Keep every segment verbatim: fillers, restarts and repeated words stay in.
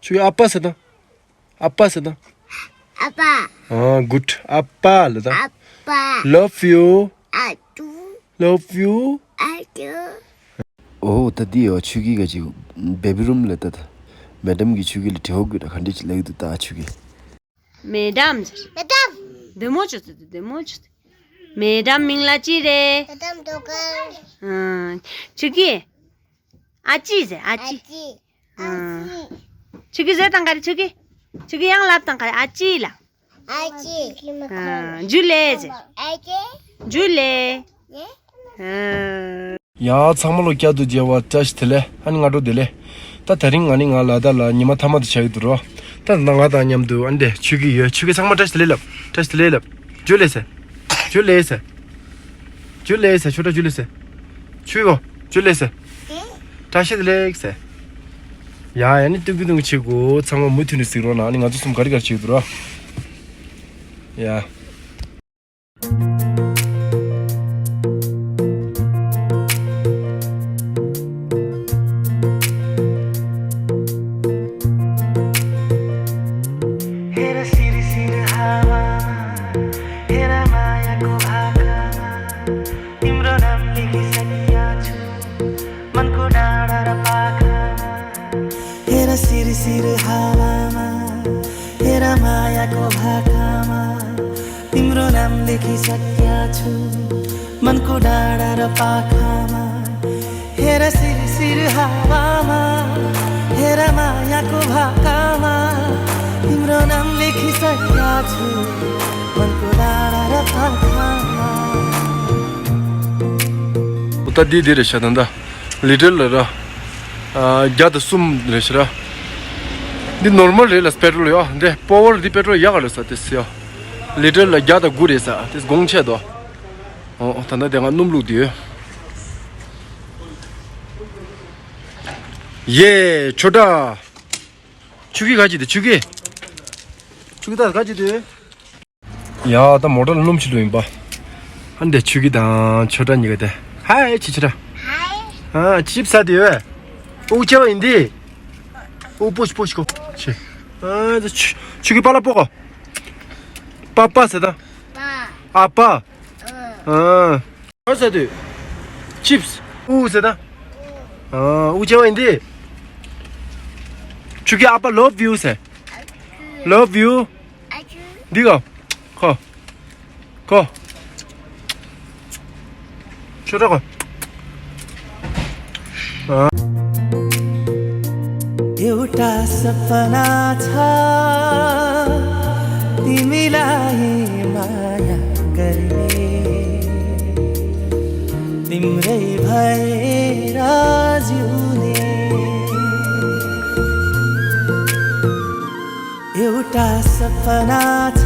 ཁྱོད་ཨ་ཕ་ཟེར་དང་། ཨ་ཕ་ཟེར་དང་། ཨ་ཕ། ཨ། good. ཨ་ཕ་ལབ་དང་། ཨ་ཕ། Love you. ཨ་ཏུ། Love you. ཨ་ཏུ། ཨོ་ད་འདི་ཡོ་ཆོས་སྐྱིད་ག་ཅིག་བེ་བི་རུམ་ལ་ད་ད། མེ་ཌམ་གི་ཆོས་སྐྱིད་ལ་དྲི་བ་དགོས་ད་ག་འདྲ་ཅིག་ལབ་ཀྱི་འདུག་ད་ཆོས་སྐྱིད། མེ་ཌམ་ཟེར། མེ་ཌམ། བདེ་མོ་བྱོས་ཟེར། བདེ་མོ་བྱོས་ཟེར། མེ་ཌམ་མིང་ལ་ཅི་རེད། མེ་ཌམ་དོ་ཀར། ཨ། ཆོས་སྐྱིད། ཨ་ཅི་ཟེར། ཨ་ཅི། ཨ་ཅི། ཨ། ཆོས་སྐྱིད་ཟེར་དང་ག་རེ། ཆོས་སྐྱིད། ཆོས་སྐྱིད་ཡང་ལབ་དང་ག་རེ། ཨ་ཅི་ལ། ཨ་ཅི། ཨ། ཇུ་ལེ་ཟེར། ཨ་ཅི། ཇུ་ལེ། ཨ། ཡ་ཚང་མ་ལོ་བསྐྱར་དུ་མཇལ་བ་བཀྲ་ཤིས་བདེ་ལེགས། ཨ་ནི་སྔ་དྲོ་བདེ་ལེགས། ད་དེ་རིང་ང་ནི་ང་ལ་དྭགས་ལ་ཉི་མ་མཐའ་མ་དུ་ཆགས་ཀྱི་འདུག་རོ། ད་ང་དང་མཉམ་དུ་ཨ་ནི་དེ་ཆོས་སྐྱིད་ཡོད། ཆོས་སྐྱིད་ཚང་མ་བཀྲ་ཤིས་བདེ་ལེགས་ལབ། བཀྲ་ཤིས་བདེ་ལེགས་ལབ། ཇུ་ལེ་ཟེར། ཇུ་ལེ་ཟེར། ཇུ་ལེ་ཟེར། ཁྱོད་ད་ཇུ་ལེ་ཟེར། ཆོས་གོ། ཇུ་ལེ་ཟེར། བཀྲ་ཤིས་བདེ་ལེགས་ཟེར། ཡ་ཡ་ནི་ཏུང་ཀི་ཏུང་ཀི་བྱེད་དགོས། ཚང་མ་མུ་མཐུད་ནས་གཟིགས་རོགས་གནང་། ཨ་ནི་ང་ཚོ་གསུམ་ག་རེ་ག་རེ་བྱེད་ཀྱི་འདུག་རོ། ཡ། हेर सिरसिर हावामा, हेर मायाको भाकामा, तिम्रो नाम लेखिसकेका छु मनको डाँडा र पाखामा। हेर सिरसिर हावामा, हेर मायाको भाकामा, तिम्रो नाम लेखिसकेका छु मनको डाँडा र पाखामा। हेर सिरसिर हावामा, हेर मायाको भाकामा, तिम्रो नाम लेखिसकेका छु मनको डाँडा र पाखामा। ད་འདི་འདི་རེད་ཤག་ད་ལྟ་ལི་ཊར་ལ་ར། ཨ། བརྒྱ་དང་གསུམ་རེད་ཤག་ར། འདི་ནོར་མལ་རེད་ལ་པེ་ཊྲོལ་ཡོད། འདི་པ་ཝར་འདི་པེ་ཊྲོལ་ཡག་ག་རེད་ས་དེ་སི་ཡོད། ལི་ཊར་ལ་བརྒྱ་དང་དགུ་རེད་ས་དེ་དགོང་ཆད་དོ། ཨོ་ད་ལྟ་དེ་ང་སྣུམ་བླུགས་དུས། ཡེ་ཆོ་འདྲ། ཆུ་གི་ག་ཅི་དེ་ཆུ་གི། ཆུ་གི་ད་ག་ཅི་དེ། ཡ་ད་མོ་ཊར་ལ་སྣུམ་ཕྱིན་ལོ་ཡིན་པ། ཨ་འདྲ་ཆུ་གི་དང་ཆོ་འདྲ་གཉིས་ཀ་དེ། ཧའི་ཆི་ཆི་ར། ཧའི། ཨ་ཅིབ་ས་དེ་ཡོད། ཨུ་ཅེ་བ་ཡིན་དེ། ཨུ་པོ་ཤི་པོ་ཤི་ཁོ། ཆི། ཨ་ཆུ་ཆུ་གི་པ་ལ་པོ་གོ། པ་པ་ཟེར་ད། པ། ཨ་པ། ཨ། ཨ། ཨ་ཟེར་དུས། ཅིབ་སི། ཨུ་ཟེར་ད། ཨ་ཨུ་ཅེ་བ་ཡིན་དེ། ཆུ་གི་ཨ་པ་ལོབ་ཡུ་ཟེར། ལོབ་ཡུ། འདི་ག་ཁོ། ཁོ། ཆོ་འདྲ་ཁོ། ཨ། एउटा सपना छ तिमीलाई माया गर्ने, तिम्रै भएर जिउने। एउटा सपना छ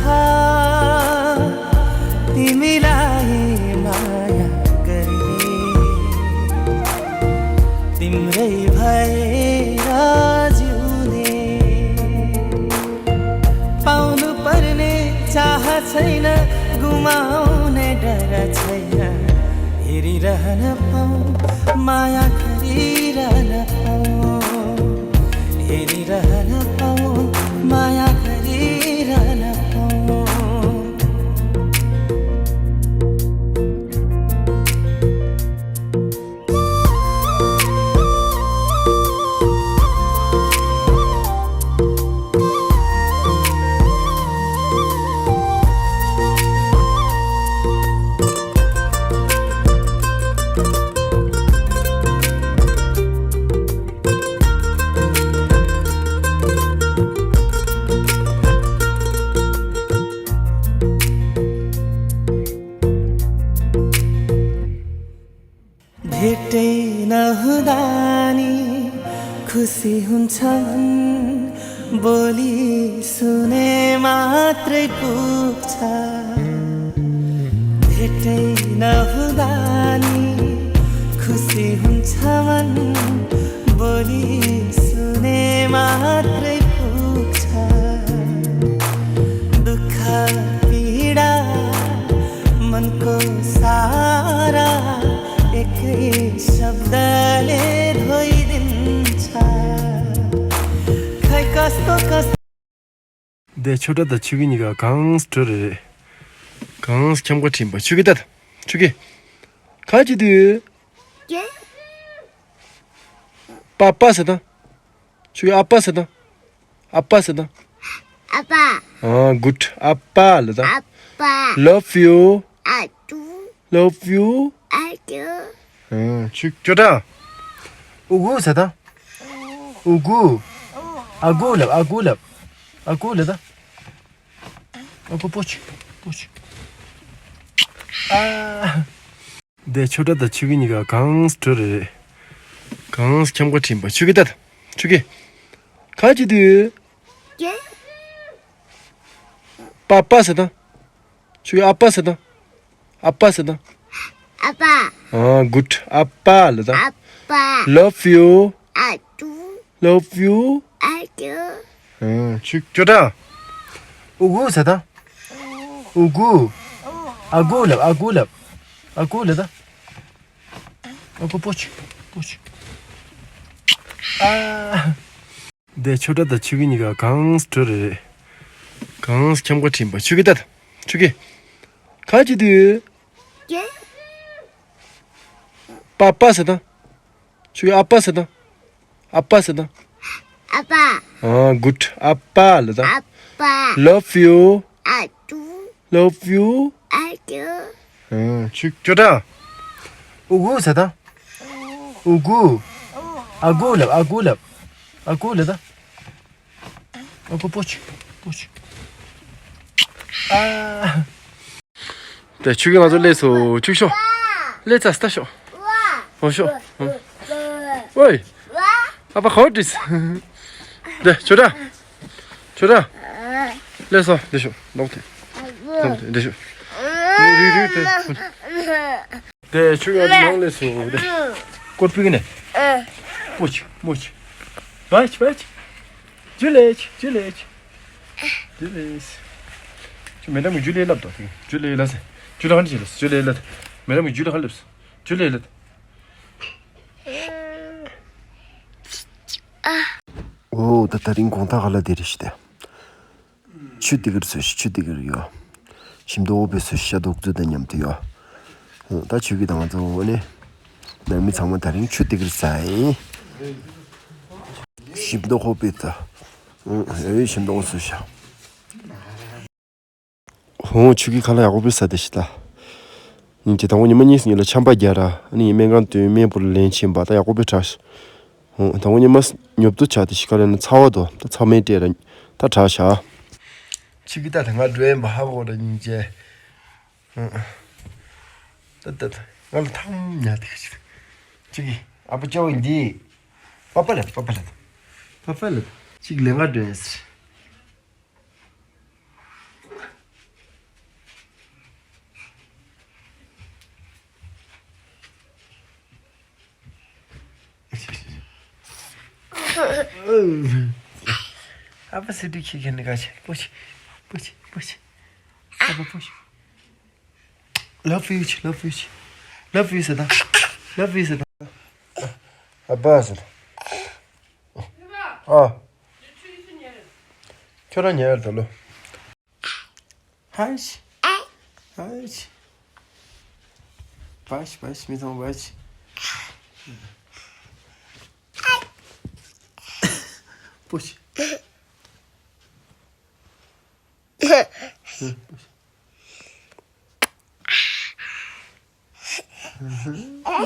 तिमीलाई माया गर्ने, तिम्रै भएर जिउने। पाउनु पर्ने चाह छैन, गुमाउने डर छैन। हेरिरहन पाऊँ, माया गरिरहन पाऊँ। हेरिरहन पाऊँ, माया गरिरहन पाऊँ। भेटै नहुँदा नि खुसी हुन्छन्, बोली सुने मात्रै पुग्छ। भेटै नहुँदा नि खुसी हुन्छ छमन बोली सुने मात्रै पुग्छ। दुःख पीडा मनको सारा एकै शब्दले धोइदिन्छ। खै कस्तो कस्तो दे छोटा दा छुगी निगा गांस टोरे गांस ख्याम का टीम बा छुगी दा छुगी। खा जी दे पापा से दा छुगी आपा से दा आपा से दा आपा। हाँ गुड। आपा ले दा आपा। Love you। Auto. Love you। आटू। हाँ छुगी छोटा। उगु से दा उगु। आगु ले आगु ले आगु ले दा। ཨ་ཁུ་པོ་ཆུ། པོ་ཆུ། ཨ། དེ་ཆོ་འདྲ་དང་ཆུ་གི་གཉིས་ཀ་གངས་གྲུ་རེ་རེ། གངས་ཁྱམས་ཀ་ཁྲིམས་པ་ཆུ་གི་ད། ཆུ་གི། ག་ཅི་དུས། པ་པ་ཟེར་དང་། ཆུ་གི་ཨ་པ་ཟེར་དང་། ཨ་པ་ཟེར་དང་། ཨ་པ། ཨ་གུད། ཨ་པ་ལ་དང་། ཨ་པ། Love you། ཨ་ཏུ། Love you། ཨ་ཏུ། ཨ་ཆུ་ཅོ་ཏྲ། ཨུ་གུ་ཟེར་དང་། ཨུ་གུ། ཨ་གུ་ལབ། ཨ་གུ་ལབ། ཨ་གུ་ལ་དང་། ཨ་གུ་པོ་ཆུ། པོ་ཆུ། ཨ། དེ་ཆོ་འདྲ་དང་ཆུ་གི་གཉིས་ཀ་གངས་གྲུ་རེ་རེ། གངས་ཁྱམས་ཀ་ཁྲིམས་པ་ཆུ་གི་ད། ཆུ་གི། ག་ཅི་དུས། པ་པ་ཟེར་དང་། ཆུ་གི་ཨ་པ་ཟེར་དང་། ཨ་པ་ཟེར་དང་། ཨ་པ། ཨ་གུད། ཨ་པ་ལ་དང་། ཨ་པ། Love you། ཨ་ཏུ། Love you། ཨ་ཏུ། ཨ་ཆུ་ཅོ་ཏྲ། ཨུ་གུ་ཟེར་དང་། ཨུ་གུ། ཨ་གུ་ལབ། ཨ་གུ་ལབ། ཨ་གུ་ལ་དང་། ཨ་གུ་པོ་ཆུ། པོ་ཆུ། ཨ། དེ་ཆུ་གི་ང་ཚོ་སླེབས་སོང་། ཆུ་ཤོག་སླེབས་ཚར་ལྟ་ཤོག་འོ་ཤོག་ཨོའི། ཨ་ཕ་ཧོ་ཏིས། དེ་ཆོ་ཏྲ། ཆོ་ཏྲ། སླེབས་སོང་། འདི་ཤོག་ནོག་དེ། ནོག་དེ་འདི་ཤོག་རི་རི་དེ། དེ་ཆུ་གི་ནང་སླེབས་སོང་། དེ་ཀོར་པི་གི་ནས། པོ་ཆུ། མོ་ཆུ། བ་ཆུ། བ་ཆུ། ཇུ་ལེ་ཆུ། ཇུ་ལེ་ཆུ། ཇུ་ལེ། ཆུ་མེ་འདྲ་མི་ཇུ་ལེ་ལབ་དོ། ཇུ་ལེ་ལ་སེ། ཇུ་ལེ་ག་ནས་ལབ། ཇུ་ལེ་ལ། མེ་འདྲ་མི་ཇུ་ལེ་ག་ལབ། ཇུ་ལེ་ལ། ཨོ་ད་ད་རིང་དགོང་དག་ག་ལ་དེ་རེ་ཞིག་དེ། ཆུ་དེ་གར་སོ་ཞིག་ཆུ་དེ་གར་ཡོད། ཞིམ་མདོག་པོའི་སོ་ཞིག་ཤ་དུག་ཚོད་དང་མཉམ་དུ་ཡོད། ད་ཆུ་གི་དང་ཚོ་ནི། ནང་མི་ཚང་མ་ད་རིང་ཆུ་དེ་གར་ཟ་ཡིན། ཞིམ་མདོག་ཧོ་པེ་ད། ཨེ་ཞིམ་མདོག་སུ་ཤ། ཧོང་ཆུ་གི་ཁ་ལ་ཡག་པོ་པེ་ས་དེ་ཤི་ད། ཉིན་གྱི་དང་པོ་ཉི་མ་གཉིས་སུ་ཉིན་ལ་ཆམ་པ་རྒྱག་ར། ཨ་ནི་སྨན་ཁང་སྟོན་སྨན་པུ་ལ་ལེན་ཕྱིན་པ་ད་ཡག་པོ་པེ་དྲག་ཤི། ཧོང་དང་པོ་ཉི་མ་ཉོབ་ཏུ་ཆགས་དེ་ཤི་ཁ་ལ་ན་ཚ་བ་དོ་ད་ཚ་མེད་སྤྲད་ར་ད་དྲག་ཤ། ཆུ་གི་ད་ད་ང་འགྲོ་ཡིན་པ་ཧ་གོ་ར་ཉིན་གྱི། ད་ད་ད་ང་ལ་ཐང་ཉལ་དེ་ཤི། ཆུ་གི་ཨ་པ་ཅོ་ཡིན་དེ། པ་པ་ལ་པ་པ་ལ། པ་པ་ལ། ཆུ་གི་ལས་ང་འགྲོ་ཡིན་ཟེར། ཨ་ཕ་སི་ཏུ་ཁྱི་ཁྱི་ནི་ག་ཆེ་པོ་ཆེ་པོ་ཆེ་པོ་ཆེ་ཨ་ཕ་པོ་ཆེ། Love you ཆེ། Love you ཆེ། Love you ཟེར་དང་། Love you ཟེར་དང་། ཨ་ཕ་ཟེར་དང་། ཨ། ཁྱོད་རང་ཉལ་ཡར་ད་ལོ། ཧའི། ཧའི། བའི་བའི་མི་ཚང་བའི། པུཤ།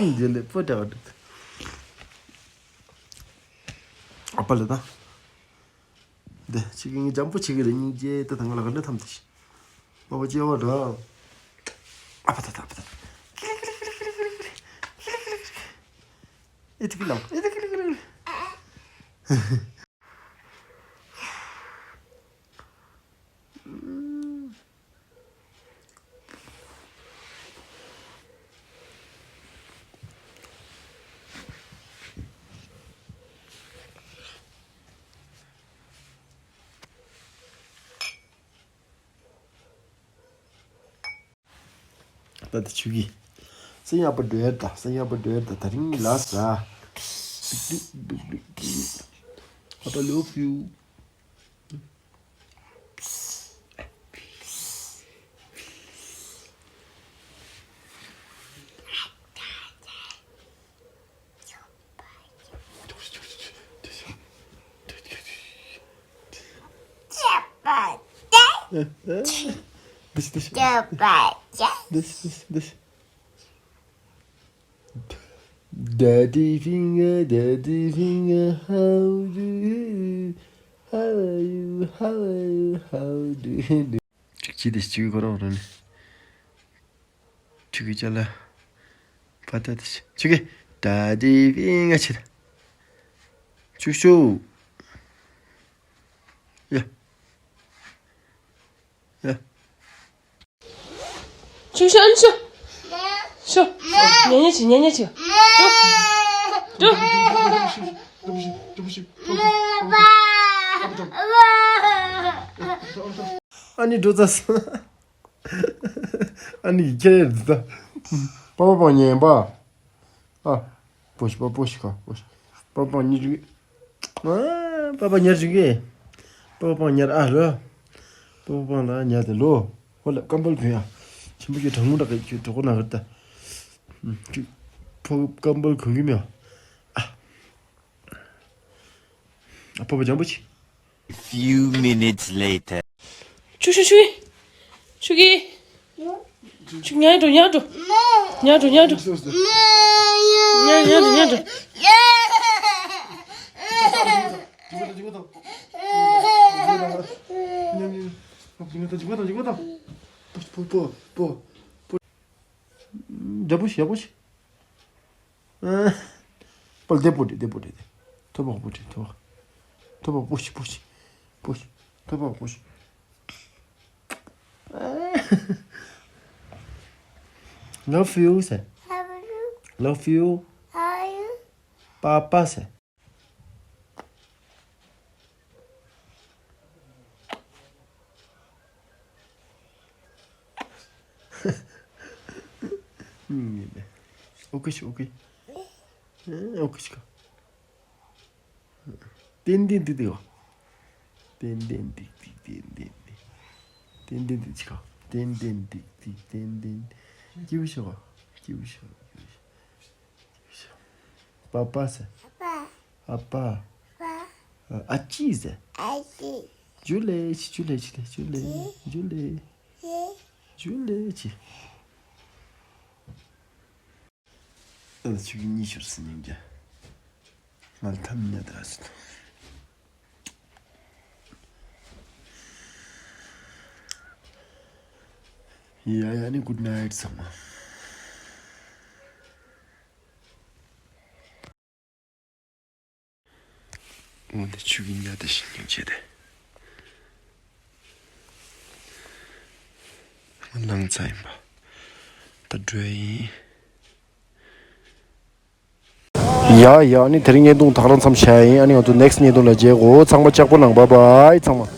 རྗེས་ལས་པོ་འདྲ་བ་འདུག་ཨ་ཕ་ལ་ད། འདི་ཆི་གི་ངའི་འཇམ་པོ་ཆི་གི་རེད། སྙིང་རྗེ་ད་ད་ང་ལ་ག་འདྲ་ཐམ་ཐི་ཤི། པ་པ་སྐྱེ་བ་འདྲ། ཨ་ཕ་ད་ད་ཨ་ཕ་ད། ཨེ་ཐི་གི་ལམ་ཨེ་ཐི་གི་ལམ། ད་ད་ཆུ་གི། སེམས་ཡག་པོ་འགྲོ་ཡ་ད། སེམས་ཡག་པོ་འགྲོ་ཡ་ད། ད་རིང་ལ་ཟ། Papa love you. This, this. This, this, this. Daddy finger, daddy finger, how do you, how are you, how are you, how do you do? ཅིག་ཅིག་དེ་ཅིག་ཁོ་རང་རང་ནི། ཅིག་གི་ཅ་ལ། པ་ཏ་དེ་ཅིག་གི། Daddy finger ཅིག་ཅིག་ཅིག་ཡ། ཡ། ཤུགས་ཤུགས། ཨ་ནི་ཤུགས། ཤུགས། ཉལ་ཉལ་བྱེད། ཉལ་ཉལ་བྱེད། ཀྲུ། ཀྲུ། ཨ་ནི་འགྲོ་ཚར་སོང་། ཨ་ནི་ཁྱེད་རེད་ད། པ་པ་པ་ཉན་པ། ཨ། པོ་ཤི་པ་པོ་ཤི་ཁ་པོ་ཤི། པ་པ་ཉི་ཅུ། ཨ། པ་པ་ཉར་ཅུ་གི། པ་པ་ཉར་ཨ་ལོ། པ་པ་ལ་ཉར་དེ་ལོ། ཧོ་ལ་ཀམ་པོལ་གོན་ཡ། ཆེན་པོ་ཁྱོད་གྲང་མོ་འདྲ་གི་ཁྱོད་གྲོགས་པོ་ན་གི་ད། ཁྱོད་ཕོ་ཀམ་པོལ་གོན་གི་མེད། ཨ། ཨ་པ་པ་ཇམ་པོ་ཆེ། A few minutes later. ཆུ་ཆུ་ཆུ། ཆུ་གི། ཆུ་ཉལ་འགྲོ་ཉལ་འགྲོ། ཉལ་འགྲོ་ཉལ་འགྲོ། ཉལ་ཉལ་འགྲོ་ཉལ་འགྲོ། རྒྱ་པོ་ཞིག་རྒྱ་པོ་ཞིག་པོ་ལྡེ་པོ་ཏི་ལྡེ་པོ་ཏི་ལྡེ། ཐོ་བག་པོ་ཏི་ཐོ་བག་ཐོ་བག་པོ་ཤི་པོ་ཤི་པོ་ཤི། ཐོ་བག་པོ་ཤི། Love you ཟེར། Love you. པ་པ་ཟེར། ཨོ་ཀེ་ཤི་ཨོ་ཀེ། ཨོ་ཀེ་ཤི་ཀ། ཏན་ཏན་ཏིག་ཏིག་བ། ཏན་ཏན་ཏིག་ཏིག་ཏན་ཏན་ཏིག་ཏན་ཏན་ཏིག་ཅི་ཀ། ཏན་ཏན་ཏིག་ཏིག་ཏན་ཏན། སྐྱིད་པོ་ཤོག་པ། སྐྱིད་པོ་ཤོག་སྐྱིད་པོ་ཤོག་པ་པ་ཟེར། ཨ་པ། ཨ་ཅི་ཟེར། ཇུ་ལེ་ཆི་ཇུ་ལེ་ཆི་ལེ་ཇུ་ལེ། ཇུ་ལེ། ཇུ་ལེ་ཆི། ཨ་ཆུ་གི་གཉིད་ཤོར་སི་ཉིན་རྒྱ། ང་ལ་ཐམ་ཉ་དྲ་སི། ཡ་ཡ་ནི་good night ཚང་མ། འོ་འདི་ཆུ་གི་ཉ་དེ་ཤིང་ཉིན་བྱས་ཏེ། ང་ལངས་ཚར་ཡིན་པ། ད་འགྲོ་ཡ་ཡིན། ཡ་ཡ་ཨ་ནི་དེ་རིང་བརྙན་ཐུང་ད་ག་རང་མཚམས་བཞག་ཡིན། ཨ་ནི་ང་ཚོ་next བརྙན་ཐུང་ལ་མཇལ་གོ་ཚང་མ་ལྕགས་པོ་ནང་bye bye ཚང་མ།